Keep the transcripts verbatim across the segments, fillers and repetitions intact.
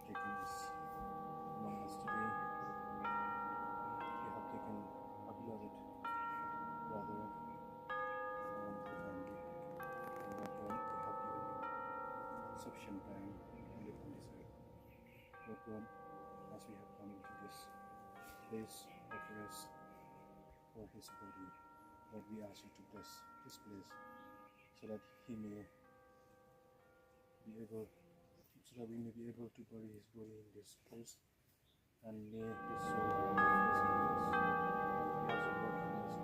Taken this among us today. You have taken a beloved brother and family, and Lord God, you have given him sufficient time to live on this earth. Lord God, as we have come into this place of rest for his body, Lord, we ask you to bless this place so that he may be able, so that we may be able to bury his body in this place, and may his soul rest in peace.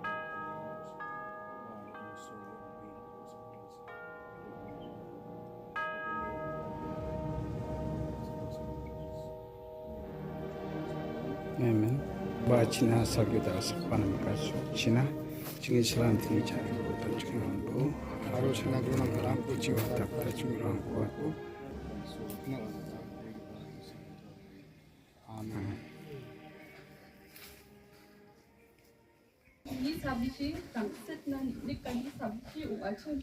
We ask you, Lord, for mercy and forgiveness, and also in the hospitals. Amen. Ba china sagita sakpana maka china chingin salam tini chari ko tan chingin ko. Aro china guna malam ko chiwa tak ta chingin ko. Amen. Ini sabisi tangsit na nikani sabisi uachi.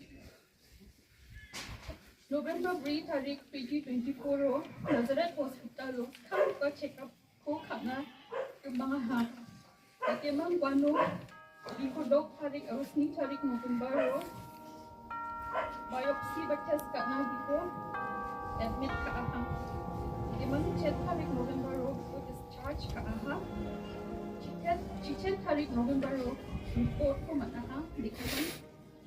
November bri tarik twenty twenty-four o Nazareth Hospital o skanggipa check-up ko ka·na gimangaha. Dakemang uano nikodok tarik aro sni tarik November o biopsy ba test ka·na biko admit ka·aha. Dakemang chet tarik November o biko discharge ka·aha. Chichet, chichet tarik November o report ko man·aha. Dakemang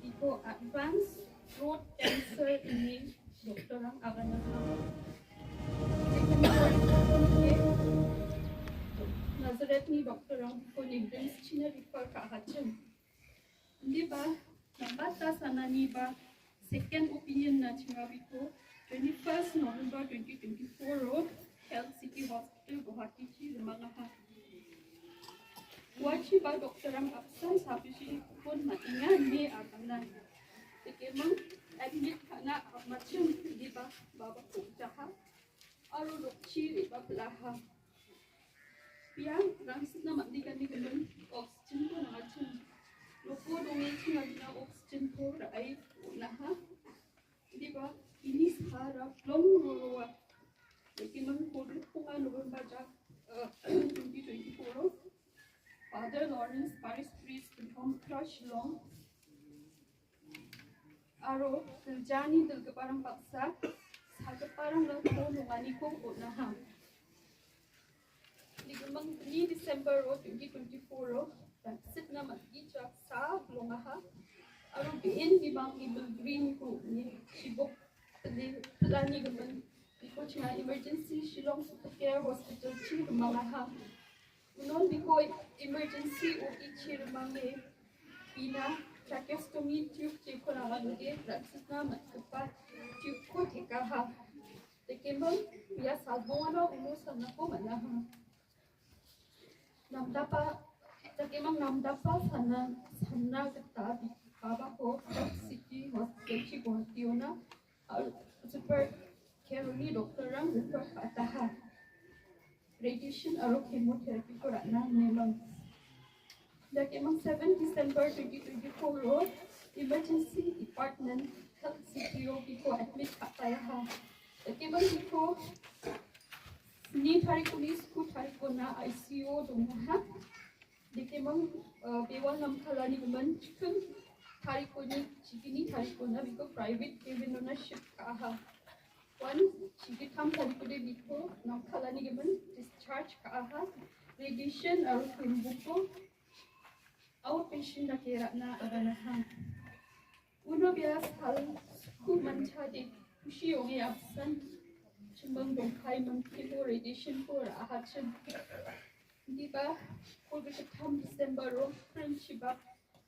biko advance throat cancer ine doktorrang aganaha. Nazarethni doktorrang biko Nimrimschina refer ka·achim. Indiba nambata sanani ba second opinion na chingabiko twenty-first November twenty twenty-four o Health City Hospital Guwahati chi rimangaha. Uachi ba doktorrang apsan sabisi phone man·enga ine agana. Dakemang admit ka·na apmachim diba baba ko jaha. Aro dokchi re·baplaha. Bia rangsitna man·digani gimin oxygen ko nangachim. Noko donge chingagina oxygen ko ra·e on·aha. Diba ini sara blong roroa. Dakemang kodrik ponga November jak, eh, twenty twenty-four o Father Lawrence Parish Priest from Shillong aro giljani dilgiparang baksa sagiparang rangko nonganiko on·aha. Nigimin ni December o twenty twenty-four o rangsitna man·gija sa bilongaha aro be·en bimang ibil griniko on·e chibok pile-, pilanigimin biko china emergency Shillong Super Care Hospital chi rimangaha. Unon biko emergency O T chi rimange bina tracheostomy tube jeko nanganoge rangsitna man·gipa tube ko tekaha. Dakemang bia salbongara uno salnako man·aha. Namdapa, dakemang namdapa sana, sana gita bi-, babako Health City Hospital chi Guwahationa, ah, Super Care-oni doktorrang refer ka·ataha. Radiation aro chemotherapy ko ra·na nemang. Dakemang seven December twenty twenty-four o emergency department Health City o biko admit ka·tayaha. Dakemang biko sni tarikoni sku tarikona I C U o dongaha. Dakemang, uh, bewal namkalani gimin chikin tarikoni, chikini tarikona biko private cabin ona shift ka·aha. Uan chigittam tarikode biko namkalani gimin discharge ka·aha. Radiation aro kembuko outpatient dake ra·na aganaha. Uno bia sal sku manchade Kushi onge absent. Chimbang dongkai mangkibo radiation ko ra ahachim. Diba, kolbe ketam December ro, pren chibak,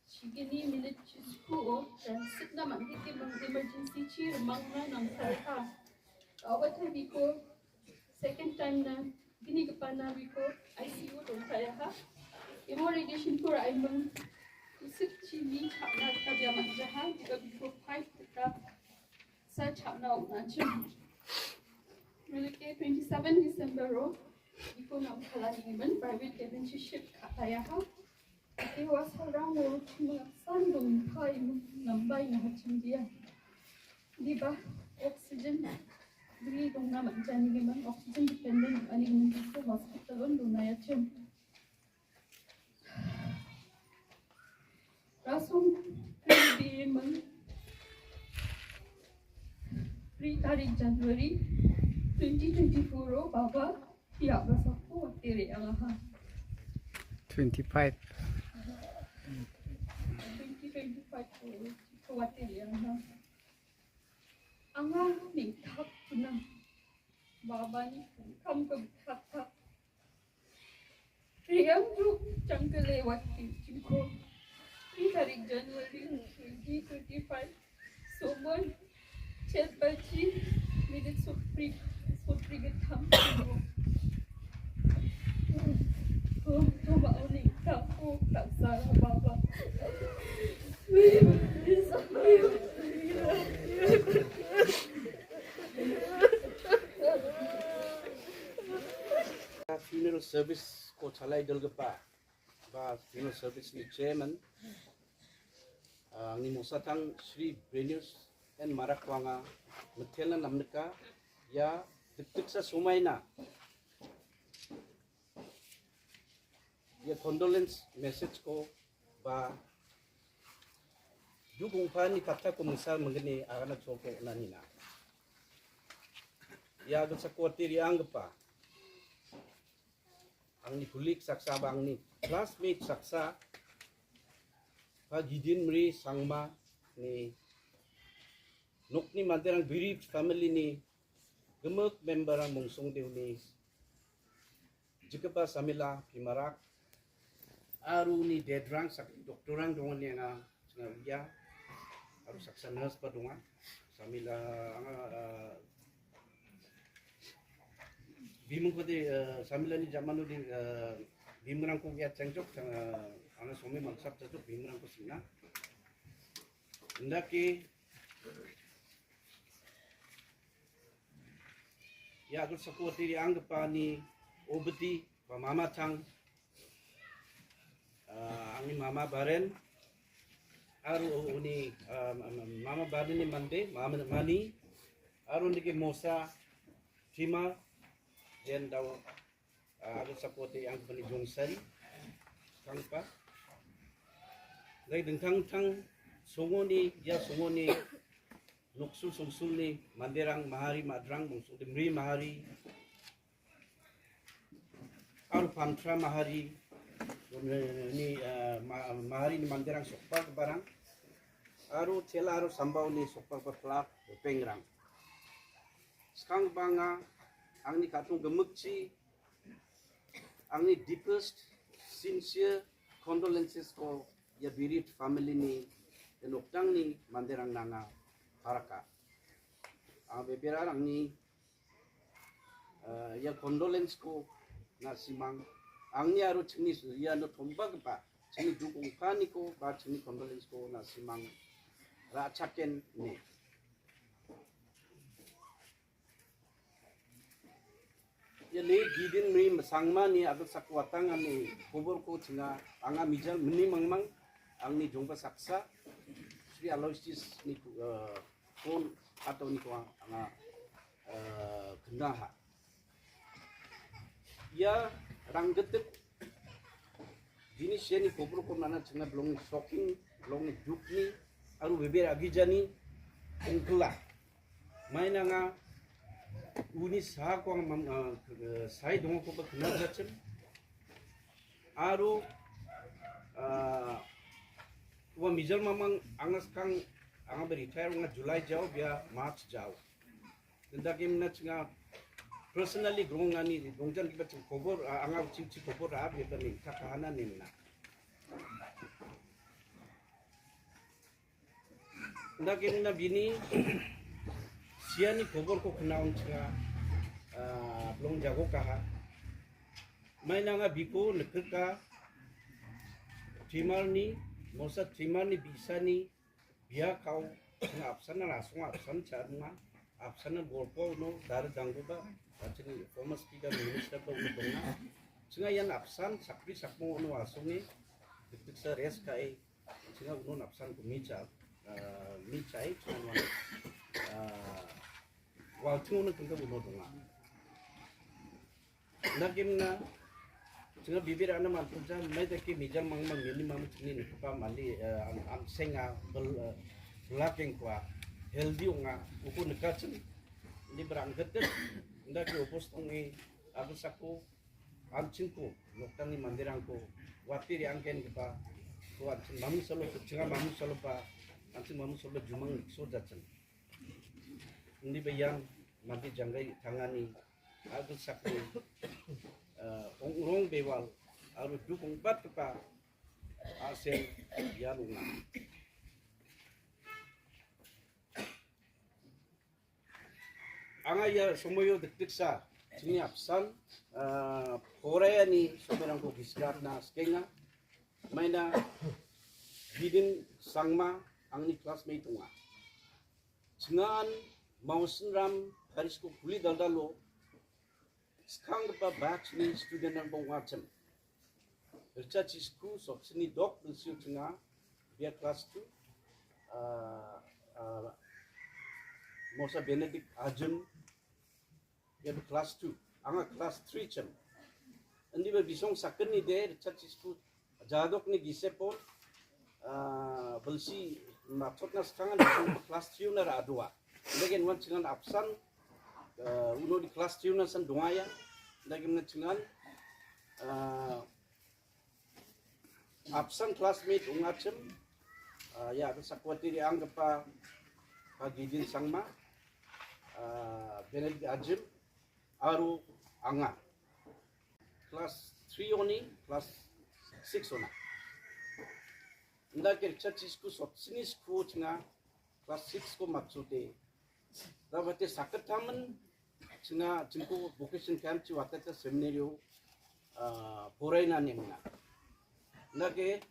chigini minute chisku o, dan sitna mangkiti mang emergency chi remangna nangsareha. Awatha biko, second time na, gini kepana biko, I C U dongkaya ha. Imo radiation ko ra imang, kusik chini chakna tabia manjaha, diba biko five kita, sa chakna ong·achim. Melike twenty-seven December-o iko namkala nigimin private cabin-chi ship ka·taiaha. Ike wasarangbo chimingsan dongpai nambai nahachimdia. Diba oxygen bri dongna man·janigimin oxygen dependent ong·anigimin hospital-on donaiachim. Rasong P B M three tarik January twenty twenty-four-o baba pia basako watere alaha. Twenty-five. Twenty twenty-five-o watere alaha. Anga nengtak puna babani kam kebaktak. Priyanju Changkele Wati Chingko, three tarik January twenty twenty-five, Somon, Chetbachi, Minute Sopri, Sopri Getam Chingko. Toma Oni, Tapu, Taksara Baba. Funeral service-ko chalaidilgipa ba funeral service-ni chairman, ah, angni mosatang Shri Brenius N Marak wanga mitelna namnika ia dikdiksa somaina ia condolence message-ko ba duk ong·pani kattako mingsa minggni agana cholko on·anina. Ia gilsako wate re·anggipa angni colleague saksa ba angni classmate saksa ba Gidinmri Sangmani nokni manderang bereaved family-ni gimik member-rang mongsongdeoni Jikaba Samila Pimarak, aro uni dad-rang sakgni doctor-rang dongani anga chingauia, aro saksa nurse-ba donga. Samila anga, ah, bimungkode, ah, Samilani jamanode, ah, bimungrangko uiatchang jok, ah, anga somi mangsapjajok bimungrangko sina. Indake ia gilsako wate re·anggipani obiti ba mamatang, ah, angni mama baren aro uni, ah, ma-, ma-, mama barenni mande, mama mani aro nike mosa Tima, den dao ah, aro sapote angpani jongsari kangpa. Lai dingtang-dingtang songoni, ia songoni noksul songsulni manderang mahari madrang mongsongde mri mahari aro pantra mahari ni, ah, ma-, maharini manderang sokbagiparang aro tela aro sambaoni sokbagipa plak pengrang. Skang banga angni ka·tong gimikchi angni deepest, sincere condolences-ko ia bereaved family-ni, ia nokdangni manderangna anga paraka. Anga beberarangni, eh, ia condolence-ko na·simang, angni aro chingni iano tombagipa chingni duk ong·paniko ba chingni condolence-ko na·simang ra·chaken ine. Ia late Gidinmri Sangmani agilsako watangani koborko chinga anga mijal mini mangmang angni jongba saksa Shri Aloysius-ni, eh, phone atoniko anga, eh, kinaha. Ia ranggitik Dini siani koborko nana chingna bilongni shocking, bilongni dukni, aro beber agijani ongkila. Mainanga uni sahako ang mam-, ah, eh, sai dongakoba kina jachim. Aro, ah, ua mijal mamang anga skang anga be retire anga July jao bia March jao. Indakemna chinga personally grongani dongjan kiba ching kobor, ah, anga uchi uchi kobor ah biba ning takahana ningna. Indakemna bini siani kobor ko kena ong chinga, ah, blong jago kaha. Mainanga biko nekeka trimarni, mosa trimarni bisani bia kau, chinga apsana rasonga apsan charunga, apsana golpo uno dar dangguba, achini former speaker minister ko uno dongna. Chinga ian apsan sakri sakmo uno asonge, dikdiksa res kai, chinga uno apsan ko micha, ah, michai, chinga uno, ah, waltung uno tengka uno donga. Indakemna chinga bibir ana mantuja, mai dake mijal mangma mini mama chini nikpa mali, eh, am, am senga bel, eh, belakeng kwa healthy onga, uko nikachin. Ini berangketin, indake opos tongi, aku saku, am chingku, noktangni mandirangku, wati ri angken kipa, ko am ching mamu salo, chinga mamu salo pa, am ching mamu salo jumang nikso jachin. Indi ba ian mande janggai tangani agilsakni, eh, ong·rong bewal aro duk ong·batgipa a·sel ian ong·a. Anga ia somoio dikdiksa chingni apsan, eh, poraiani somoirangko gisgatna sikenga. Maina Bidin Sangma angni classmate ong·a. Chingan Mausinram Parisko kuli daldalo skanggipa batchni student-rangba ong·achim. Richard Chisku soksini dok bilsio chinga, bia class two, ah, ah, Mosa Benedict Ajim, bia class two, anga class three chim. Indiba bisong sakgni de Richard Chisku jadokni gisepon, ah, bilsi matchotna skangan bisong class three-ona ra·adoa. Legen wan chingan apsan, ah, uno di class three-ona san dongaya. Legen na chingan, ah, apsan classmate ong·achim, ah, ia sakwati re·anggipa, ah, Gidin Sangma, ah, Benedict Ajim, aro anga. Class three-oni, class six-ona. Indake Richard Chisku sotsini skuo chinga class six-ko matchote. Dabate sakgittamni chinga chingko vocation camp-chi watata seminary-o, ah, poraina nemna. Indake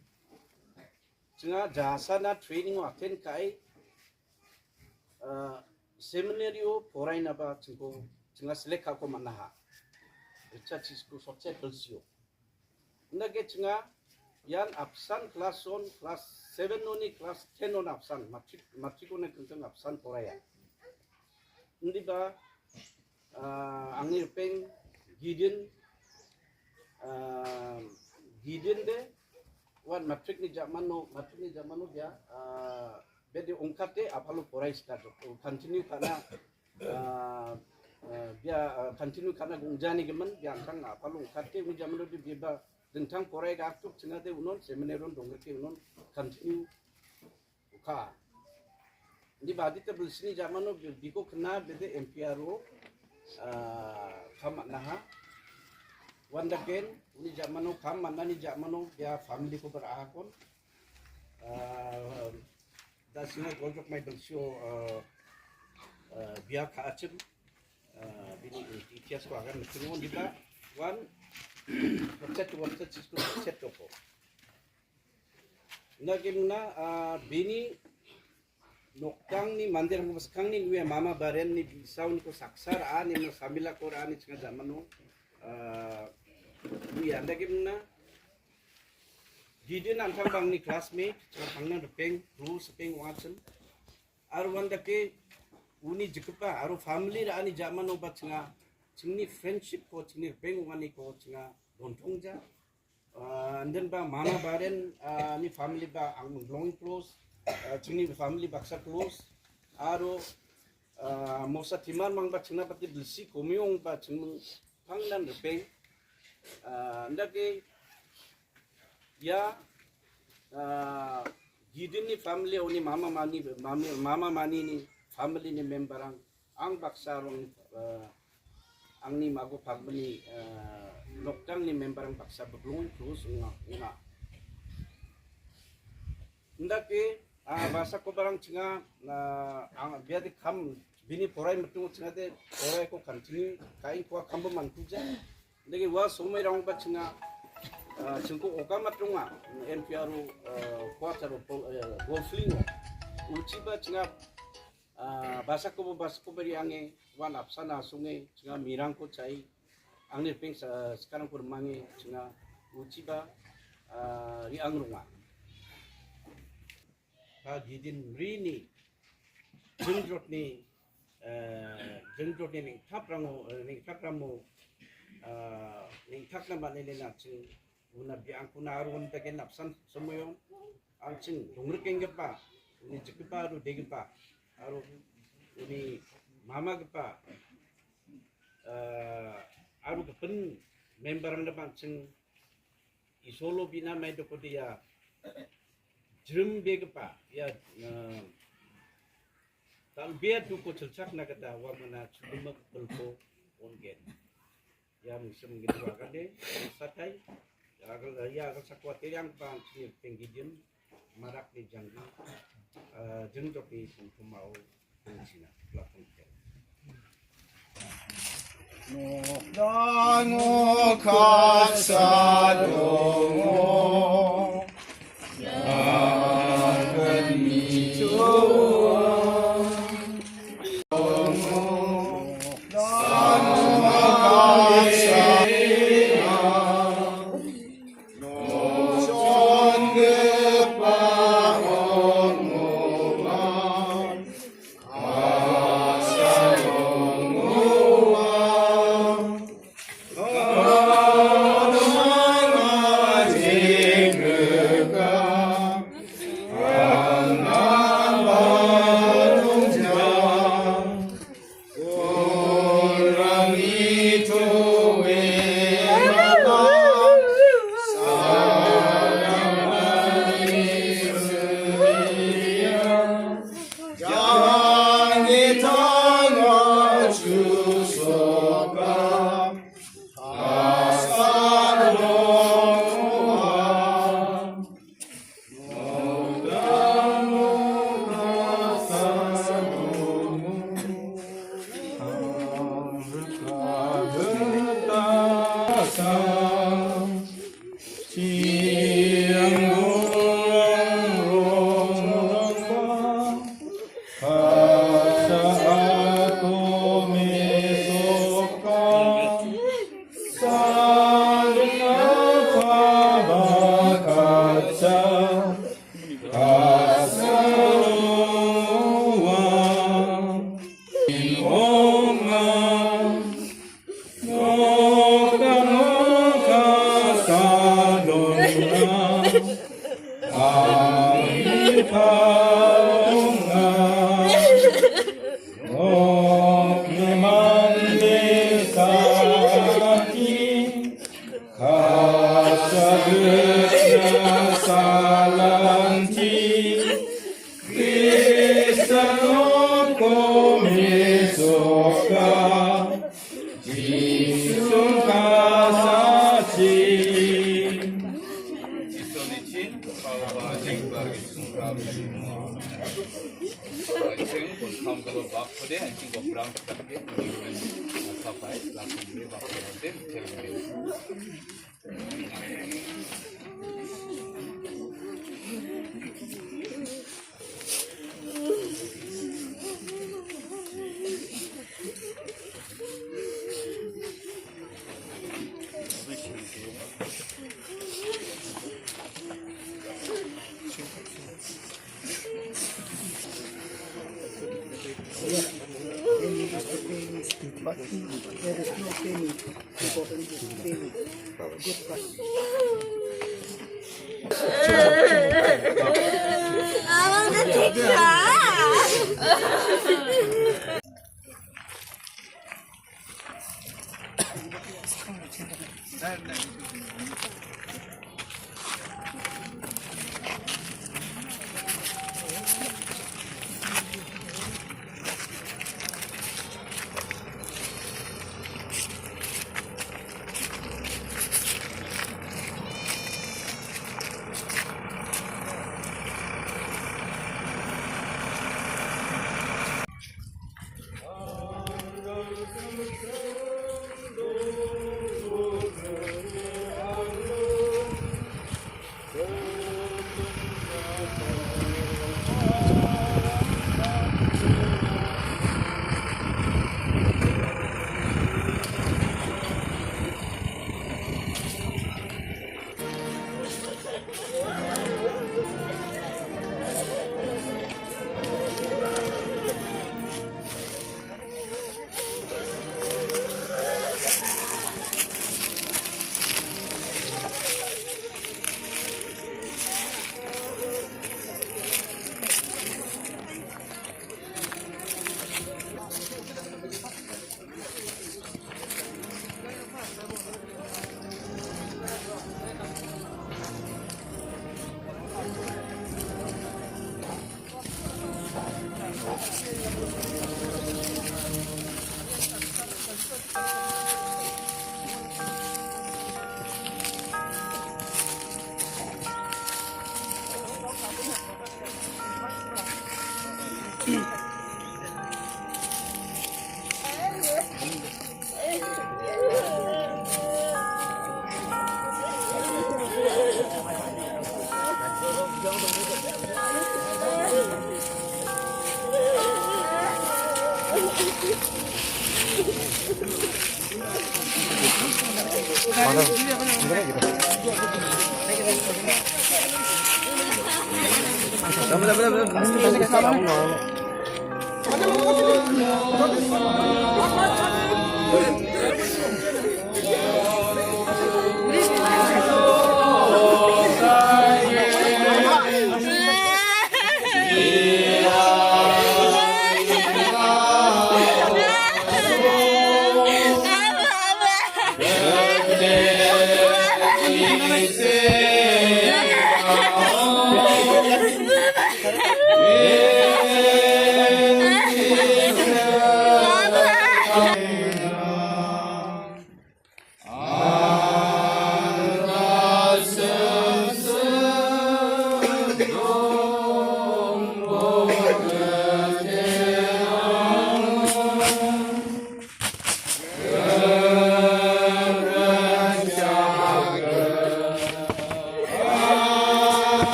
chinga jasana training-o attend ka·e, ah, seminary-o porainaba chingko, chinga select ka·ako man·aha. Richard Chisku sotse bilsio. Indake chinga ian apsan class one, class seven-oni, class ten-on apsan, matric, matric-oni kengkeng apsan poraya. Indiba, ah, angni ripeng Gidin, ah, Gidin de, wan matric-ni jamano, matric-ni jamano dia, ah, bede ongkate apalo porai sika jok, continue ka·na, ah, ah, bia, ah, continue ka·na gongjani gimin, bia angkang apalo ongkate, uni jamano de biba dingtang porai gaktuk chingade unon, seminary-on dongrike unon, continue ka. Indi badita bilsini jamano bi-, biko kena bede M P R-o, ah, kam man·aha. Wan daken, uni jamano kam man·ani jamano bia family-ko ber ahakon. Ah, da singa goljok mai bilsio, ah, ah, bia ka·achim, ah, bini itias-ko agan mitingo diba. Wan, website to website sisko website toko. Indake muna, ah, bini noktangni manderangko skangni uia mama barenni bi·saoniko saksa ra·ani, muna samilako ra·ani chinga jamano, ah, uia indake muna. Gidin antang bangni classmate, chinga tangna ripeng, close ripeng ong·achim. Aro uandake uni jikgipa, aro family ra·ani jamano ba chinga, chingni friendship-ko, chingni ripeng ong·aniko chinga dontongja. Ah, and then ba mama baren, ah, ni family ba ang long close, ah, chingni family baksa close, aro, ah, mosa timar mang ba chingna pati bilsi komiong ba chingmung pangnan ripeng. Ah, indake ia, ah, Gidin ni family oni mama mani, mami, mama mani ni family ni member ang Ang baksa rong, eh, angni mago pagmani, eh, nokdangni member ang baksa biblong close ong·a, ong·a. Indake, ah, basa kobarang chinga, ah, ang biade kam bini porai metung chingade porai ko continue kain ko kambo mantuja. Indake ua somoi rang ba chinga, ah, chingko oka matunga, N P R o, ah, kuataro pol, eh, golfling o. Uchiba chinga, ah, basa kobo basa kobari ange, wan apsana sunge, chinga mirang ko chai, angni peng sa-, sekarang ko remange, chinga uchiba, ah, riang runga. Ka gidin rini, jingrotni, eh, jingrotni ningtaprango, eh, ningtapramo, ah, ningtakna manene naching, una biangkuna aro un dake napsan somoyon, an·ching dongrikenggipa, uni jikgipa aro degipa, aro uni mamagipa, eh, aro gipin member-rangna an·ching isolo bina maidokode ia jrimbegipa, ia, eh, dal·bea duko chilchakna gita uamangna chubima bilko on·gen. Ia mingsa minggipa agane, satai, agal, ia agal sakua teriang pang sini penggidian, marak ni janggi, eh, jengjok ni pungpumao, pungsina, pelakon kel. Dango kasa dongo, akan mitua.